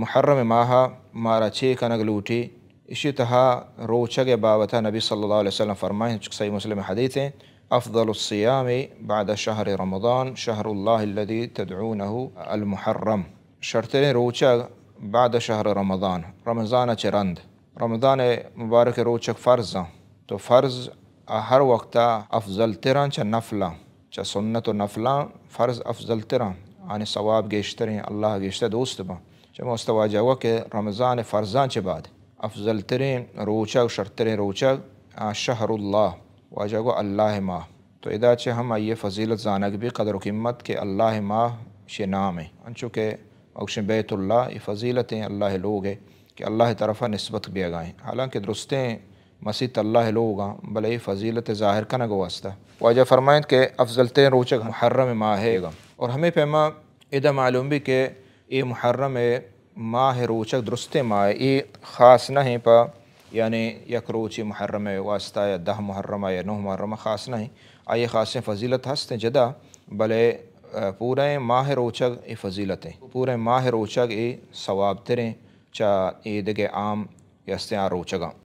محرم ماہ مارا چے کنگ لوٹی؟ اشی تہا روچگ بابتا نبی صلی اللہ علیہ وسلم فرمائیں، چک صحیح مسلم حدیث ہیں، افضل الصیام بعد شهر رمضان شهر الله الذي تدعونه المحرم۔ شرتریں روچگ بعد شهر رمضان، رمضان چہ رند۔ رمضان مبارک روچگ فرض آں، تو فرض ہر وقتا افضل تراں چہ نفلاں، چہ سنت و نفلاں فرض افضل تراں، آنی ثواب گیشتریں، اللہ گیشتر دوست باں۔ چہ مست واجہ گو کہ رمضان فرضاں چہ بعد افضل تریں روچگ، شرتریں روچگ، آ، شهر الله، واجہ گو اللہ ماہ۔ تو ادا چہ ہم آئی فضیلت زانگ بی، قدر و قیمت کہ اللہ ماہ شے نام ہے۔ انچو کہ اگشن بیت اللہ، یہ فضیلت ہیں اللہ لوگ ہے کہ اللہ طرفا نسبت بیگا ہیں۔ حالانکہ درستیں مسیت اللہ لوگاں، بلے یہ فضیلت ظاہر کنگ واسطہ۔ واجہ فرمائیں کہ افضل ترین روچگ محرم ماہ ہے۔ اور ہمیں پیما ادا معلوم بی کہ یہ محرم ماہ روچگ درستیں ماہ ہے، یہ خاص نہ ہیں پہ یعنی یک روچی محرم واسطہ یا دہ محرم یا نہ محرم خاص نہ ہیں۔ آئی خاصیں فضیلت ہستیں جدا، بلے، آ، پوریں ماہ روچگ یہ فضیلت ہیں۔ پوریں ماہ روچگ یہ ثواب تریں چہ یہ دگہ عام کہ ہستیں آ روچگاں۔